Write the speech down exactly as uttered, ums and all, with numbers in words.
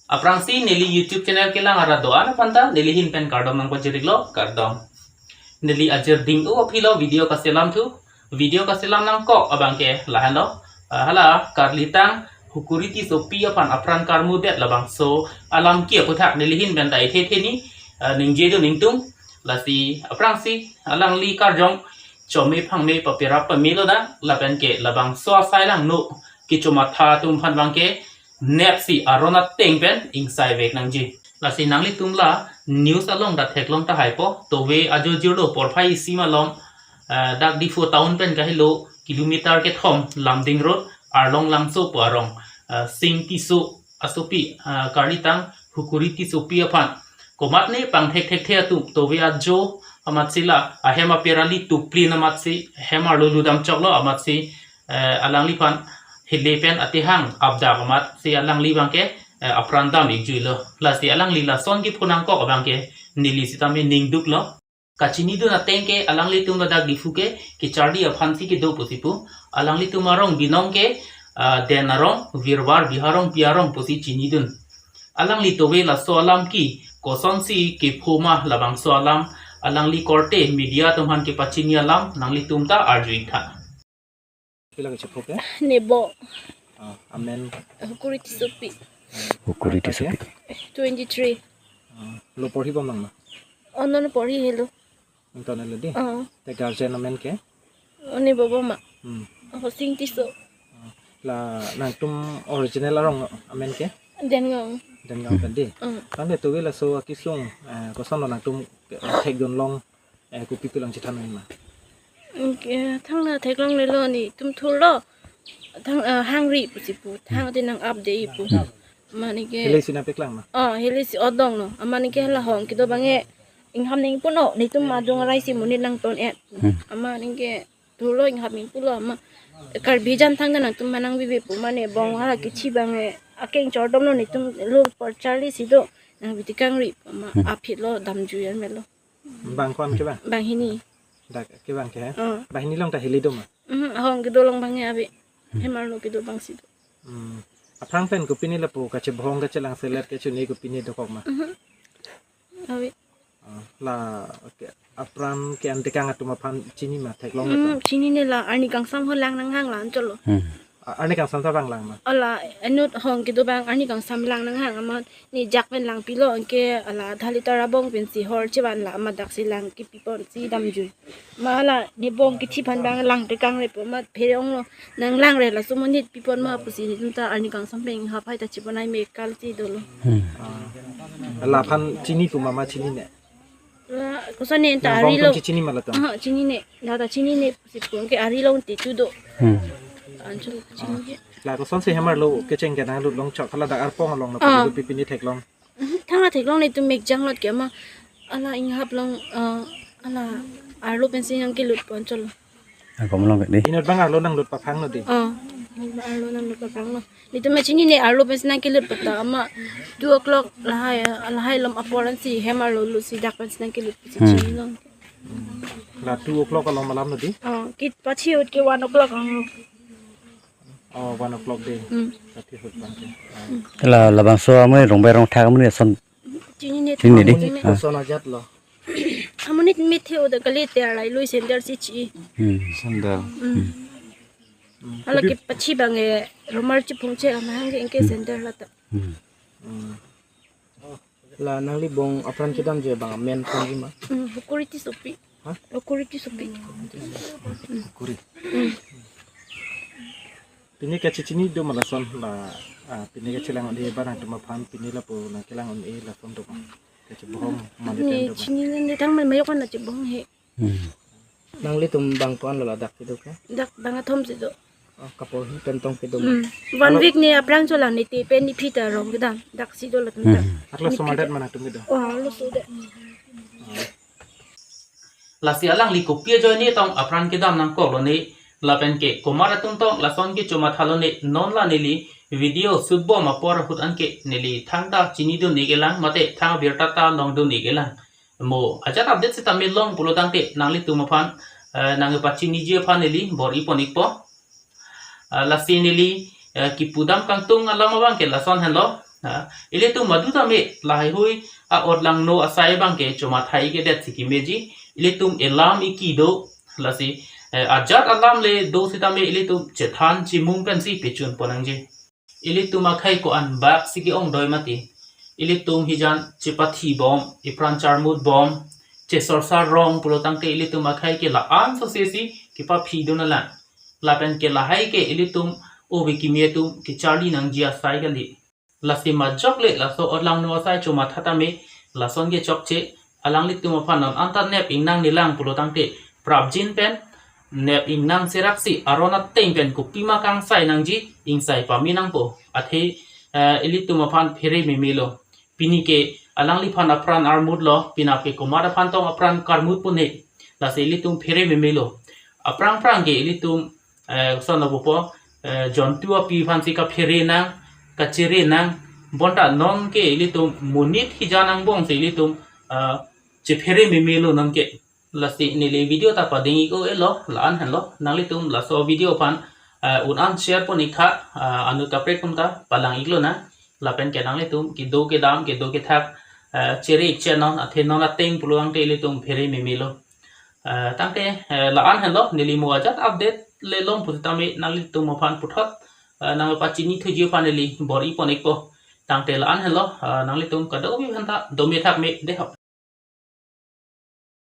Aphrangsi neli YouTube channel kelang arat do-an aphanta neli ahin pen kardom nangpajir-iklo, kardom. Neli ajir ding-o aphi lo video kaselam thu, video kaselam nangkok abangke lahenlo, ah, hala Karlitang Hukuri Tissopi aphan apran karmudet labangso alam ke aputhak neli ahin pen ta ithe the ni, ah, ningjedun ingtung, lasi aphrangsi alangli karjong chome phangme papera pamelo na lapen ke labangso asai langno kechomatha atum aphan abangke nepsi aron ateng pen ingsai vek nangji. Lasi nanglitum la news along ta theklong tahai po, Tove ajo jirlo porphai isi malom, eh, dak Diphu town pen kahelo kilometer kethom Lumding Road, Arlong Langso pu arong, eh, Sing Tisso asopi, eh, Karlitang Hukuri Tissopi aphan komatne pangthek thekthe atum Tove ajo amatsi la ahem aperali tuplin amatsi hem arlo ludam choklo amatsi, eh, alangliphan hile pen atehang apdak amatsi alangli abangke, eh, apran dam-ikjuilo. Lasi alangli lason kipu nangkok abangke neli sitame ningduklo. Kachinidun ateng ke alanglitum ladak Diphu ke kecharli aphansi kedo pusi pu. Alanglitum arong binong ke, ah, Den arong, Virvar, Biharong, Pi arong pusi chinidun. Alangli Tove laso alam ke kosonsi kepho ma labangso alam alangli korte media atum aphan kepachini alam nanglitum ta arju-ik tha. Pila kachepho ke? Nebo. Ah, amen. Hukuri Tissopi. Hukuri Tissopi. Twenty-three. Ah, lo porhi bom nang ma? Oh, non porhi helo. Ington helo di? Oh. Te guardian amen ke? Oh, nebo bom ma. Hmm. Oh, Sing Tisso. Ah, la nangtum original arong amen ke? Dengang. Dengang pen di? Hmm. Tangte Tove laso akesung, eh, kosonlo nangtum, eh, thekdun long, eh, kopi pulang chethan ma? Anke thang la theklonglelo, netum thurlo. Thang, eh, hangri pusi pu. Thang te nang-apde pu. Mane ke. Hile si nangpeklang ma? Oh, hile si odong lo. Amane ke hala hong kedo abangke inghap nangpulo. Netum adung arai si monit nangton-et. Hmm. Amane ke thurlo inghap nangpulo ama. Karbi jan thangta nangtum manang bibe pu mane bong hala kithi abangke akeng chordomlo netum lo porcharli si do. Nangbi tekangri ama. Hmm. Aphi lo damjui an melo. Bang ko-an ke bang? Banghini. Dak ke bang ke, he? Oh. Banghini along ta hile do ma? Mhm, ahong kedo along abangke ave. Hmm. Hem arlo kedo abang si do. Hmm. Aphrang pen kopine lapu kachebohong kachelang selet kachini kopine dokok ma? Mhm. Ave. Ah, la, oke. Apran ke-an tekang atum aphan chini ma theklong atum? Hmm, chinine la arni kangsam ho lang nanghang la anchotlo. Hmm. A-, arni kangsam ta bang lang ma? Ala, inut hong kedo abang arni kangsam lang nanghang ama ne jak pen langpilo anke ala Dhalita Rabong pensi hor chevan la ama daksi lang kipiponsi damjui. Ma la ne bong kithi aphan abang lang tekangre pu ma pherong lo nang langre laso monit pipon ma pusi netum ta arni kangsam pen inghap hai ta chepon ai me kal si dolo. Hmm. Ah. La aphan chini pu ma ma chinine? La, koson ne ta nang bong ari lo. Tum chini ma latum? Aha, chinine. La ta chinine pusi pu anke ari lo te tu do. Hmm. Anchot chinine. La kosonsi hem arlo kecheng ke nanglut long chok hala dak arpong along na. Ah. Pini pini theklong. Mhm, thang la theklong netum mekjang lot ke ama. Ala inghap long, ah, ala arlo pensi nangkelut pon chotlo. Ako malong ke di. Inut abang arlo nanglut paphanglo di. Ah, arlo nanglut paphanglo. Netum ma chinine arlo pensi nangkelut pata ama two o'clock lahai, lahai lom apor ansi hem arlo lutsi dak pensi nangkelut pusi. Hmm. Chinilo. La two o'clock along malam lo di? Ah, kit pachi ut ke one o'clock ang. Oh, one o'clock di. Hmm. Pachi ut bang ke. Ah. La, labangso amonit rongbai rongthak amonit ason. Chinine. Chinine di? Amonit. Ah. Koson ajat lo? Amonit mithe uda kali te arai lui sandal si chi. Hmm. Sandal. Hmm. Hmm. Hala kipachi abangke rumar chiphung che amahang ke anke sandal la ta. Hmm. Hmm. La nangli bong apran kedamji abang amen ponji ma? Hmm, Hukuri Tissopi. Ha? Hukuri Tissopi. Hukuri. Hmm. Pini kachechini do ma lason la, ah, pini kachelang un-e ba nangtum aphan pini lapu nangkelang un-e lason do ma? Kachebohong ma ne pen do ma? Chinine thang mai mayok an chebohong he. Hmm. Nanglitum bang ko-an lo ladak kedo ke? Dak bang athom si do. Oh, kaporhi pen tong kedo ma? Hmm. One week ne aphrang cholang ne te pen ne phi ta rong kedam. Daksi do latum ta. Hmm. Arlo somadet ma nangtum kedo? Oh, arloso det. Lasi alangli kopi ajoine tong apran kedam nangkoklo ne, lapen ke komat atum tong lason kechomathalo ne, non la neli video shoot bom apor ahut anke neli thangta chinidun-ik-elang mate thang abirta ta longdun-ik-elang. Mo ajat update sitame long pulo tangte nanglitum aphan, eh, nangpachiniji aphan neli bor-i pon-ikpo. Ah, lasi neli, eh, kipudam kangtung alam abangke lason henlo. Ha, ilitum madu tame lahaihui a-otlangno asai abang ke chomatha-i kedet si kimeji, ilitum elam iki do, lasi, eh, ajat alam le do sitame ilitum chethan chimung pensi pechun pon nangji. Ilitum akhei ko-an bak si ke-ongdoi mati. Ilitum hijan chepathi bom, ipran charmut bom, chesorsar rong pulo tangte ilitum akhei ke la-an sose si kepaphi dun alang. Lapen ke lahai ke ilitum ove kimi atum kecharli nangji asai kali. Lasi majok le laso otlangno asai chomatha tame lason ke chokche, alanglitum aphan non anta nep ingnang nelang pulo tangte prapjin pen nep ingnang seraksi aron ateng pen kopima kangsai nangji ingsai pame nangpo. Athe, eh, ilitum aphan phere memelo. Pini ke alangliphan apran armut lo, penap ke komat aphan tong apran karmut pune. Lasi ilitum phere memelo. Aphrang phrang ke ilitum, eh, son abupo, eh, jontu api aphan si kaphere nang, kachere nang, bonta non ke ilitum monit hijan angbong si ilitum, eh, chephere memelo non ke. Lasi neli video ta pading-ik-o-elo, la-an henlo, nanglitum laso video aphan, eh, un-an share pon-ik tha, eh, anut kaprek atum ta palang-iklo nang, lapen ke nanglitum kedo kedam, kedo kethak, eh, chere-ik chenon, athe non ateng pulo tangte ilitum phere memelo. Eh, tangte, eh, la-an henlo, neli mo ajat update le long pusitame nanglitum aphan puthot, eh, nangpachini thuji aphan neli bor-i pon-ikpo. Tangte la-an henlo, eh, nanglitum kadokave aphanta dome thakme dei ho.